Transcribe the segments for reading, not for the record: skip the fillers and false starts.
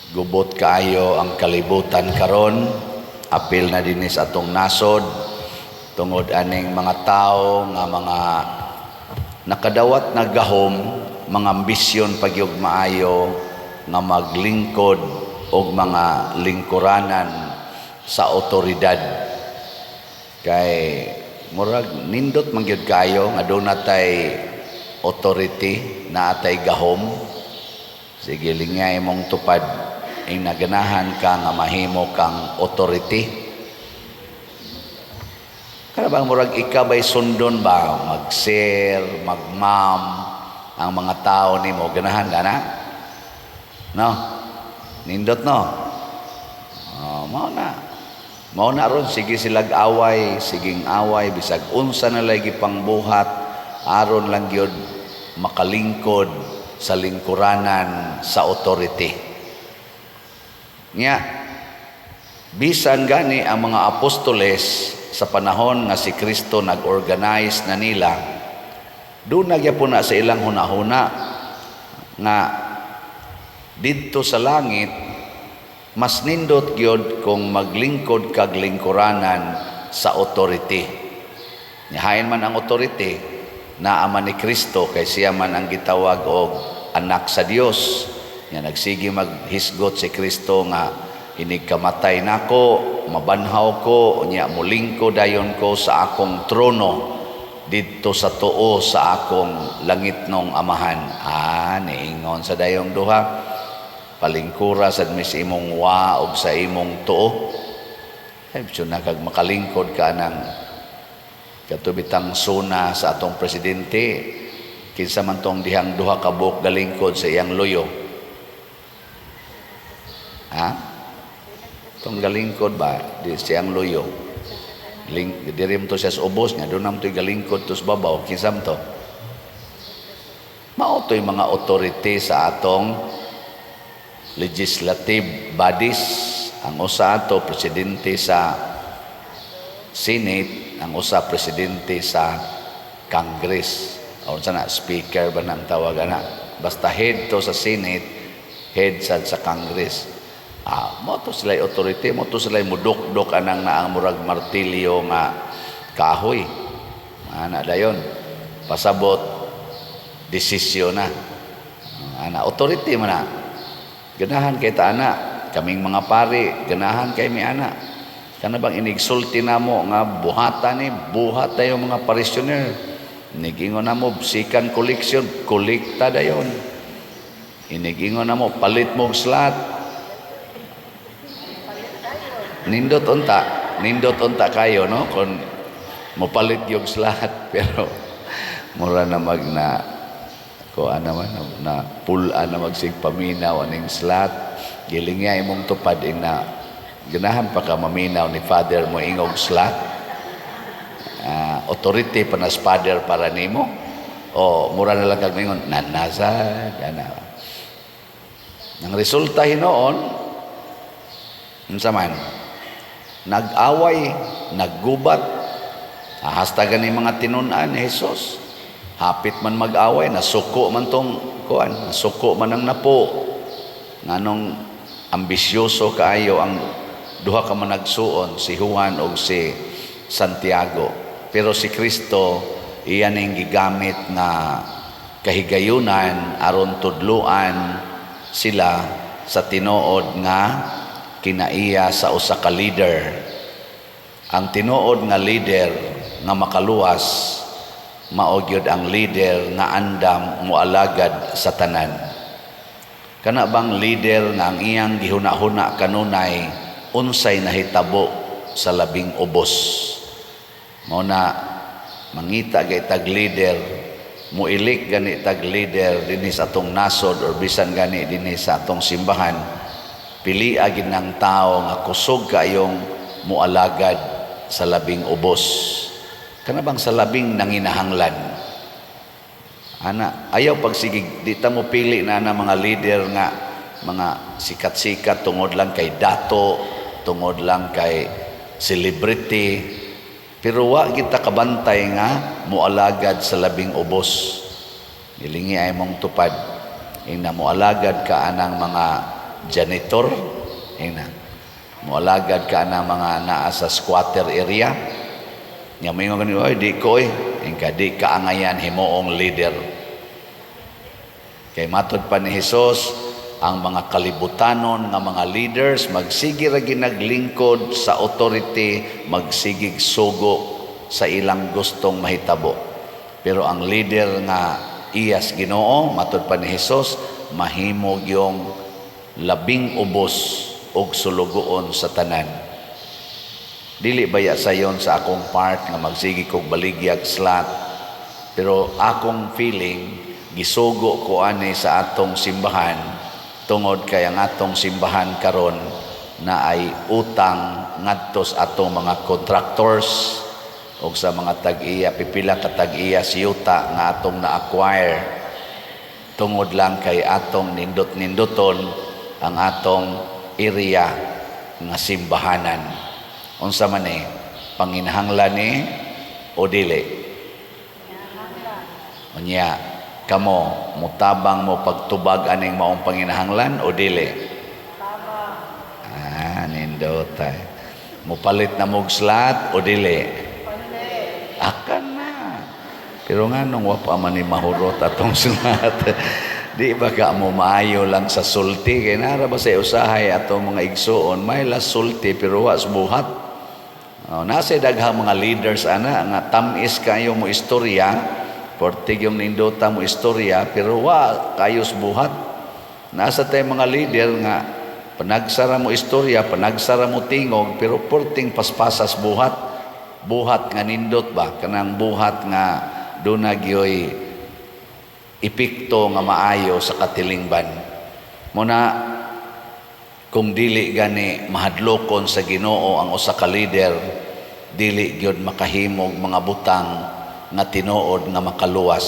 Gubot kaayo ang kalibutan karon, apil na dinhi sa atong nasod, tungod aning mga tao nga mga nakadawat na gahom, mga ambisyon pagyog maayo nga maglingkod og mga lingkuranan sa otoridad. Kay murag nindot man gyud kayo nga doon natay authority, naatay gahom. Sige, lingay mong tupad ing naganahan ka nga mahimo kang authority. Kana bang murag ikaw ba'y sundon ba? Mag-sir, mag-ma'am, ang mga tao nimo, ganahan ka na? No? Nindot, no? Oh, mao na. Mao na ron, sige silag away, siging away, bisag unsa na lagi pangbuhat, aron lang gyud makalingkod sa lingkuranan sa authority. Nya, bisan gani ang mga apostoles sa panahon nga si Kristo nag-organize na nila, doon nagyapon na sa ilang hunahuna nga didto sa langit mas nindot gyud kung maglingkod kag lingkuranan sa authority. Nihain man ang authority, naa man ni Kristo kay siya man ang gitawag og anak sa Dios. Nya nagsige maghisgot si Kristo nga inig kamatay nako, mabanhaw ko, unya mulingko dayon ko sa akong trono didto sa tuo sa akong langitnong Amahan. Ah, niingon sa dayong duha, palingkura sad mi sa imong wa og sa imong tuo. Ay, na kag makalingkod ka ng katubitang suna sa atong presidente, kinsa man tong dihang duha ka buok galingkod sa iyang luyo? Ha? Tong galingkod ba di siyang luyo? Ling, diri mo to siya sa ubos nga doon naman to'y galingkod to sa babaw, kinsa man to? Mao to'y mga authority sa atong legislative bodies. Ang usa ato presidente sa Senate, ang usa presidente sa Congress. O unsa na, speaker ba nang tawag ana? Basta head to sa Senate, head sad sa Congress. Ah, mo to sila authority, mo to sila mudukdok anang naang murag martilyo nga kahoy. Ana dayon. Pasabot desisyon na. Ana authority man na. Ganahan kay ta ana, kaming mga pari, ganahan kay mi ana. Kana bang inigsulti namo nga buhatan ni, buhat tayo mga parishioner. Inigingon namo second collection, kolekta dayon. Inigingon namo palit mo og slot. Nindot unta kayo, no, kung mopalit yung slot, pero mura na mag na ko ana man na, na pul-an na magsig paminaw aning slot. Giling nga imong tupad ing na ganahan pa ka maminaw ni Father mo ingog slot. Authority pa na Father para nimo o mura na lang kag mingon nanasa ana. Nang resulta hinuon, unsa man? Nag-away, naggubat. Hasta gani mga tinun-an ni Jesus. Hapit man mag-away, nasuko man tong kuan, nasuko man ang napo. Nganong ambisyoso kaayo ang duha ka managsuon, si Juan og si Santiago. Pero si Kristo iyan ning gigamit nga kahigayunan aron tudluan sila sa tinuod nga kinaiya sa usa ka leader. Ang tinuod nga leader nga makaluwas mao gyud ang leader nga andam moalagad sa tanan. Kana bang leader nga ang iyang gihuna-huna kanunay unsay nahitabo sa labing ubos. Mao na mangita gay tag leader, muilik gani tag leader dinhi sa atong nasod or bisan gani dinhi sa atong simbahan, pilia gid ng tao nga kusog kayong mualagad sa labing ubos. Kana bang sa labing nanginahanglan. Ana, ayaw pagsigig di ta mo pili na na mga leader nga mga sikat-sikat tungod lang kay dato, tungod lang kay celebrity, pero wa kita kabantay nga mualagad sa labing ubos. Gilingi ay mong tupad ing na mualagad ka anang mga Janitor ina moalagad ka na mga naa sa squatter area nya, moingon gani, "Oy, di ko eh." Ingka di ka angayan himuong leader kay matod pa ni Hesus, ang mga kalibutanon nga mga leaders magsige ra ginaglingkod sa authority, magsigig sugo sa ilang gustong mahitabo. Pero ang leader nga iyas Ginoo, matod pa ni Hesus, mahimo yung labing ubos og sulugoon sa tanan. Dili baya sayon sa akong part nga magsige kog baligyag slot, pero akong feeling, gisugo ko ani sa atong simbahan tungod kay ang atong simbahan karon na ay utang ngadto sa atong mga contractors o sa mga tag-iya, pipila ka tag-iya siyuta nga atong na-acquire tungod lang kay atong nindot-ninduton ang atong area nga simbahanan. Unsa man ni, panginahanglan ni o dili? Unya kamo, mutabang mo pagtubag aning maong panginahanglan o dili? Ah, nindot ay. Mupalit na mog slot o dili? Akan na. Pero nga nung wa pa man ni mahurot atong slot. Di ba ka mo maayo lang sa sulti? Kay nara ba sa usahay atong mga igsuon, may las sulti pero wa buhat. Oh, nasa daghang mga leaders ana nga tamis kayo mo istorya, portig yung nindota mo istorya, pero wa kayos buhat. Nasa tay mga leader nga panagsara mo istorya, panagsara mo tingog, pero porting paspasas buhat. Buhat nga nindot ba? Kanang buhat nga duna gyoy epekto nga maayo sa katilingban. Muna kung dili gani mahadlokon sa Ginoo ang usa ka leader, dili gyud makahimog mga butang nga tinuod nga makaluwas.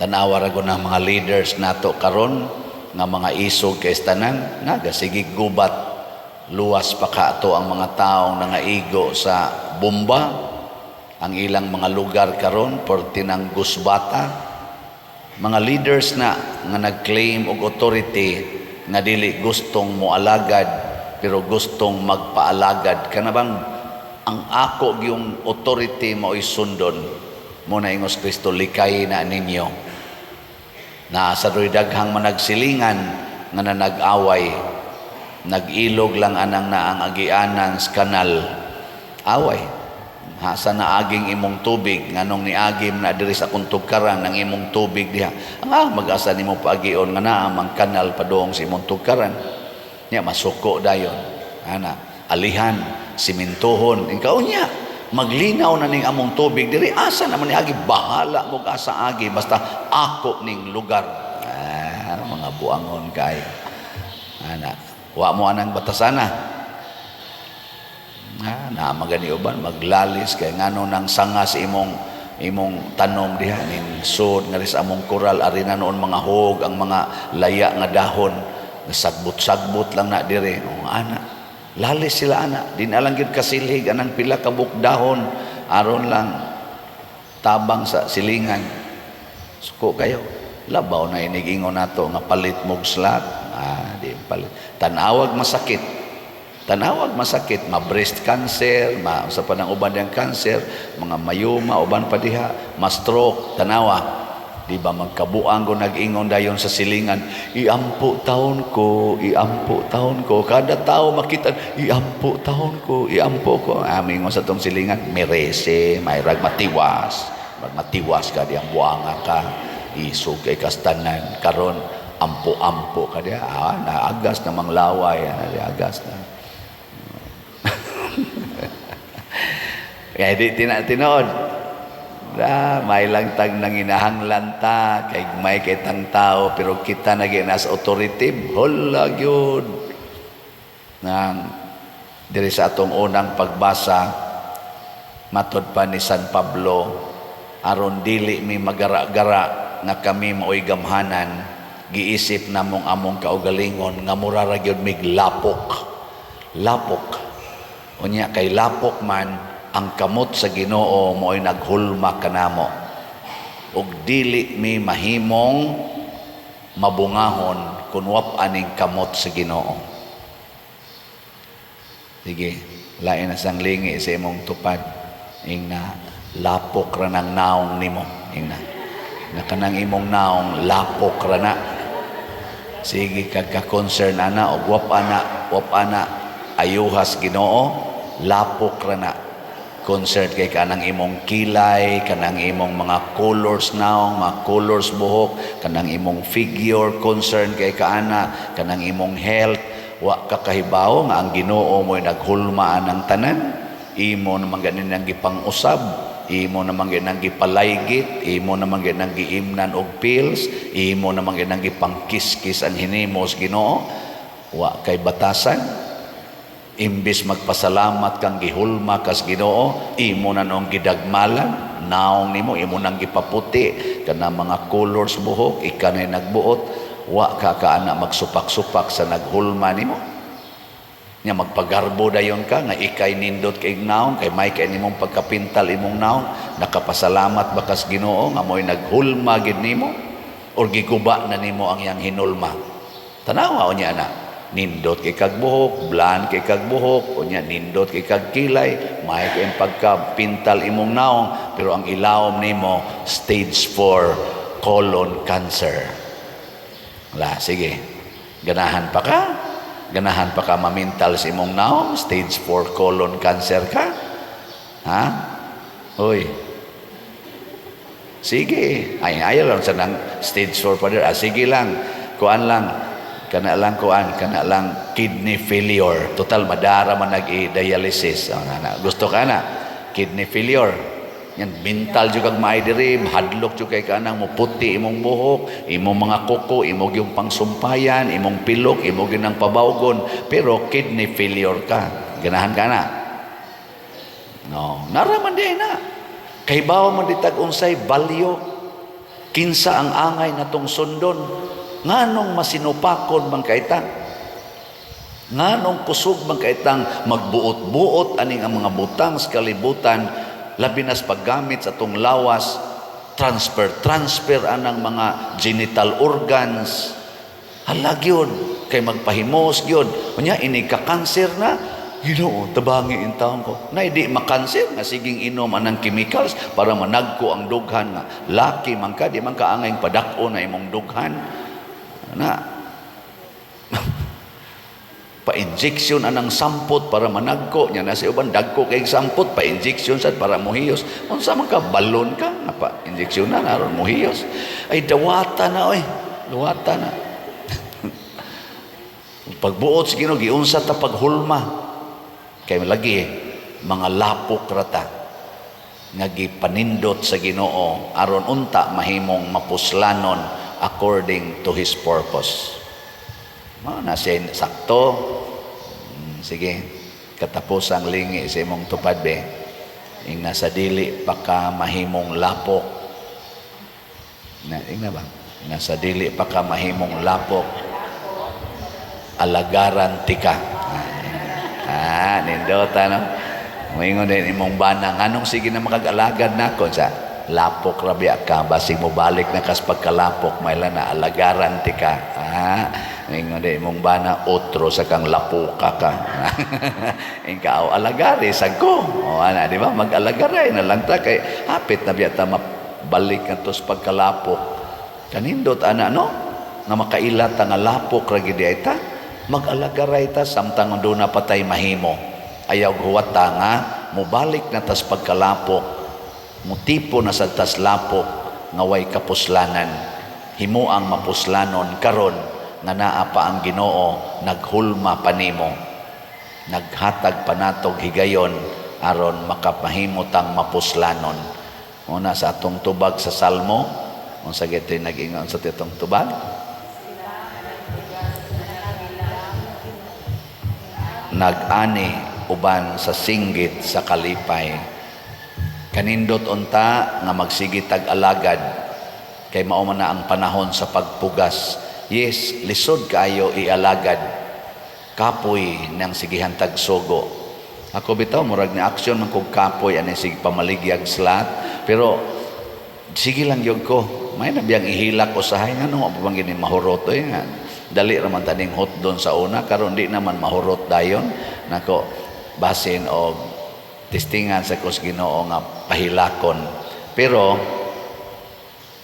Tanawa ra gud ang mga leaders nato karon nga mga isog kay tanan, nagasige gubat. Luwas pa ka ato ang mga taong nangaigo sa bomba. Ang ilang mga lugar karon porti ng gusbata. Mga leaders na nga nag-claim og authority nga dili gustong moalagad pero gustong magpaalagad, kana bang ang ako yung authority mao'y sundon mo na. Ingos Kristo, "Likay na ninyo." Naa sa doy daghang managsilingan nga nanag-away, nag-ilog lang anang naang agianan sa kanal, away. Hasa na aging imong tubig? Nganong niagim na diri sa akong tugkaran ang imong tubig diha? Ang mag-asa nimo paagion nga naa mang kanal padung sa imong tugkaran nya? Masuko dayon ana, alihan, simintuhon. Ikaw nya maglinaw na ning among tubig diri, asa naman ni agi? Bahala mo asa agi, basta ako ning lugar. Ah, mga buangon kay ana, wa mo anang batasana. Ah, na magani uban maglalis kay ngano nang sanga sa imong imong tanom diha ning sud nga sa among koral, ari na noon mga hog ang mga laya nga dahon, sagbot-sagbot lang na dire. Oh, ana, lalis sila ana, di na lang gyud kasilhig anang pila ka buok dahon aron lang tabang sa silingan. Suko kayo. Labaw na inigingon nato nga palit mog slot. Ah, di palit. Tanawag masakit. Tanawag masakit, ma-breast cancer, ma sa pa ng uban diyang cancer, mga mayoma, uban pa diha, ma-stroke, tanawa. Di ba magkabuang ko nag-ingon dayon sa silingan, "Iampo taon ko, iampo taon ko." Kada tao makita, "Iampo taon ko, iampo ko." Aming sa tong silingan, merese, may rag matiwas. Magmatiwas ka diyang buanga ka, isog kay kastanan. Karon ampo-ampo ka diya. Ah, naagas na manglaway, ah, agas na. Kaya di tinuod. Da, may lang tag nanginahanglan ta, kay may kay tang tao, pero kita na nas authority, hala gyud. Nang diri sa atong unang pagbasa, matod pa ni San Pablo, aron dili mi magara-gara nga kami maoy gamhanan, giisip namong among kaugalingon nga mura ra gyud mig lapok. Lapok. Unya kay lapok man ang kamot sa Ginoo mo'y naghulma kanamo ug dili mi mahimong mabungahon. Kun wa aning kamot sa Ginoo. Sige, lain na sang lingi sa imong tupad. Ing na lapok ra ng naong nimo. Ing na. Na kanang imong naong lapok ra na. Sige kag ka-concern ana og wap ana ayuhas Ginoo, lapok ra na. Concerned kay kanang imong kilay, kanang imong mga colors naong, mga colors buhok, kanang imong figure, concerned kay kaana, kanang imong health, wa ka kahibaw nga ang Ginoo mo'y naghulma anang tanan, imo naman ganin ang gipang-usab, imo naman ganin ang gipalaygit, imo naman ganin ang giimnan og pills, imo naman ganin ang gipangkiskis ang hinimos Ginoo, wa kay batasan. Imbis magpasalamat kang gihulma kas Ginoo, imo na noong gidagmalan naong nimo, imo nang gipaputi kana mga colors buhok, ika na nagbuot, wa ka kaana magsupak-supak sa naghulma nimo. Nya magpagarbo dayon ka nga ikay nindot kay naong, kay may kay nimong pagkapintal imong naong. Nakapasalamat ba kas Ginoo nga mo'y naghulma gid nimo, or giguba na nimo ang iyang hinulma? Tanawa unya na. Nindot kay kag buhok, blan kay kag buhok, unya nindot kay kag kilay, may kay pagkapintal imong naong, pero ang ilawom nimo stage 4 colon cancer. Wala, sige. Ganahan pa ka? Ganahan pa ka mamintal sa imong naong? Stage 4 colon cancer ka? Ha? Hoy. Sige. Ay, ayaw lang sa nang stage 4 pa. Ah, sige lang. Kuan lang. Kana lang kuan, kana lang kidney failure. Total madara man nag-dialysis. Oh, na, gusto ka na kidney failure. Yan mental jud kag maay diri, hadlok jud kay kanang muputi imong buhok, imong mga kuko, imong yung pangsumpayan, imong pilok, imong ginang pabawgon, pero kidney failure ka. Ganahan ka na? No, nara man di na. Kay bawa man ditag unsay value, kinsa ang angay natong sundon, nganong masinupakon man kayta, nganong kusog man kaytang magbuot-buot aning ang mga butang sa kalibutan, labi nas paggamit sa atong lawas, transfer transfer anang mga genital organs. Hala gyud kay magpahimos gyud. Unya ini ka cancer na, Ginoo, tabangi in taon ko. Na di makanser nga siging inom anang chemicals para managko ang dughan nga laki man ka, di man ka angay padak-o na imong dughan. Na pa-injection anang sampot para managko nya na. Sa uban dagko kay sampot, pa-injection sad para mohiyos. Unsa man ka, balon ka nga pa injection na aron mohiyos? Ay, dawata na oy, dawata na. Pagbuot sa Ginoo, giunsa ta paghulma? Kay lagi mga lapok rata nga gipanindot sa Ginoo aron unta mahimong mapuslanon according to His purpose. Mao na siya sakto. Sige, katapos ang lingi sa imong tupad be. Ing nasa dili pa ka mahimong lapok. Na, ing na ba? Nasa dili pa ka mahimong lapok. Alagaran tika. Ah, nindota no. Moingon din imong bana, nganong sige na makag-alagad nako sa lapok ra biya ka, basig mo balik na kas pagkalapok, may na alagaran ti ka. Ah, ingon din imong bana, otro sa kang lapuka ka. Ikaw alagari sad ko. O ana, di ba? Mag-alagaray na lang ta kay hapit na biya ta mabalik na sa pagkalapok. Kanindot ana no? Nga makaila ta nga lapok ra gid ay ta. Mag-alagaray ta samtang duna pa tay mahimo. Ayaw huwat ta nga mobalik na tas pagkalapok, mutipo na sa tas lapok nga way kapuslanan. Himuang mapuslanon karon nga naa pa ang Ginoo naghulma pa nimo, naghatag pa natog higayon aron makapahimo tang mapuslanon. Una sa atong tubag sa Salmo, unsa gito'y nag-ingon sa atong tubag? Nag-ani uban sa singgit sa kalipay. Kanindot unta nga magsige tag alagad kay mao man na ang panahon sa pagpugas. Yes, lisod kaayo ialagad. Kapoy nang sigihan tag sugo. Ako bitaw murag ni aksyon man kog kapoy ani sig pamaligyag slot, pero sige lang gyud ko. May na biyang ihilak usahay, ngano pa bang gini mahurot oy nga. Dali ra man taning hotdon sa una, karon di naman mahurot dayon. Nako, basin og testingan sa kus Ginoo nga pahilakon. Pero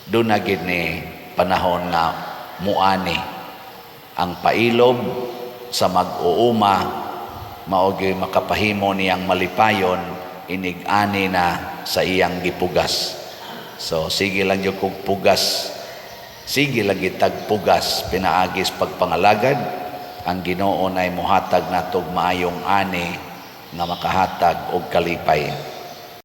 doon na gid ni panahon nga muani ang pailob sa mag-uuma, mao gyud makapahimo niyang malipayon inig-ani na sa iyang gipugas. So sige lang gyud kog pugas, sige lang gitag pugas pinaagis pagpangalagad. Ang Ginoo nay mohatag natog maayong ani nga makahatag og kalipay.